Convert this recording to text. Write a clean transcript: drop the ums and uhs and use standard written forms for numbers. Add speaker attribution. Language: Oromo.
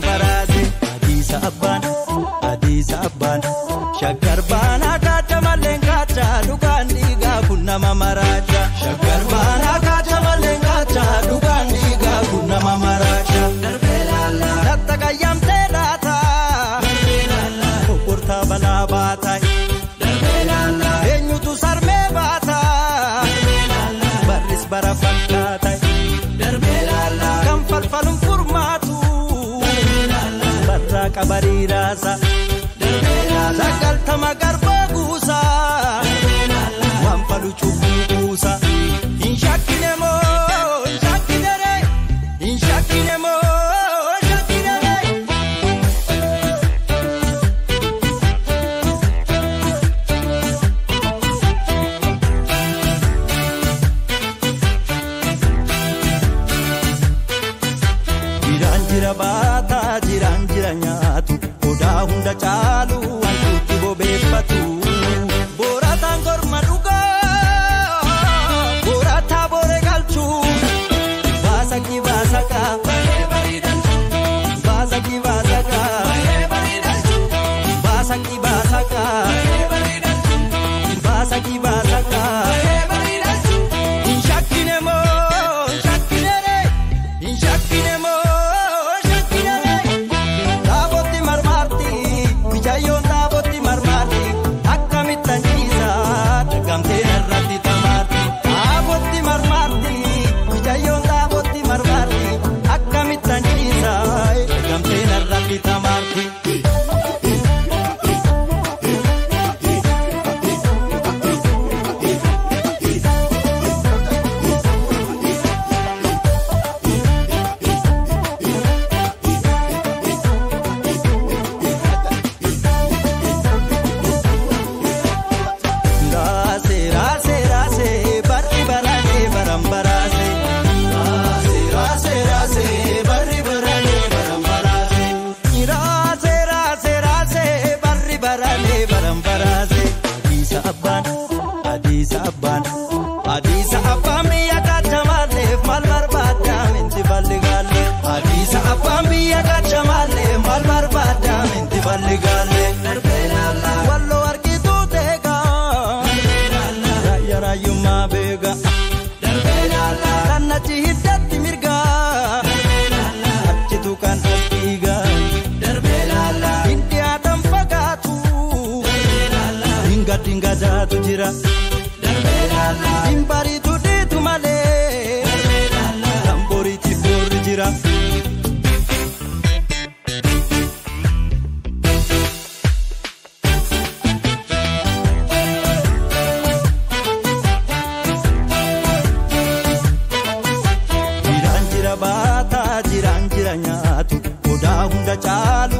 Speaker 1: baram baraase. Adiisa abbaan, adiisa abbaan, shaggar baanaa kaacha malleen kaacha dhugaan dhiigaa kun nama maraacha. Shaggar baanaa kaacha malleen kaacha dhugaan dhiigaa kun nama maraacha. Latta qayyamtee laata, kokkortaa balaa baata. Eenyutu sarmee baata, barris bara fakkaata. Kan falfaluun furmaatu, barraa qabariiraasa. Sagaltama garbaa guusa, waan falu cubbuu buusa. Hin shakkine moo hin shakkine ree, hin shakkine moo hin shakkine ree. Jiraan jira baataa jiraan jira nyaatu odaa hunda caalu wantuutti bobeeffatu. Boorataan korma dhugaa boorataa booree galchuu baasakni baasakaa baasakni baasakaa baasakni baasakaa baasakni baasakaa. Hin shakkine moo hin shakkine ree, hin shakkine moo hin shakkine ree. Taabotti marmaarti mijayyoon taabotti marmaarti akkamitti anjiisaa dagamtee narratti tamaarti. Taabotti marmaarti mijayyoon taabotti marmaarti akkamitti anjiisaa dagamtee narratti tamaarti. Raase raase raase barri barane baram baraase. Raase raase raase barri barane baram baraase. Raase raase raase barri barane baram baraase. Adiisa abbaan, adiisa abbaan, adiisa abbaan biyya kacha maaleef maal barbaadda minti balli gaalle. Adiisa abbaan biyya kacha maaleef maal barbaadda minti balli gaalle. Walloo argituu teegaa. Raayyaa raayyummaa beeka. Kan achi hiddatti mirga. Achitu kan as dhiiga. Hin dhiyaatan fagaatu. Hin gaddiin gadaatu jira. Hin bariitu dhiitu malee. Kan boriitiif boorri jira. Jiraan jira baataa jiraan jira nyaatu odaa hunda caalu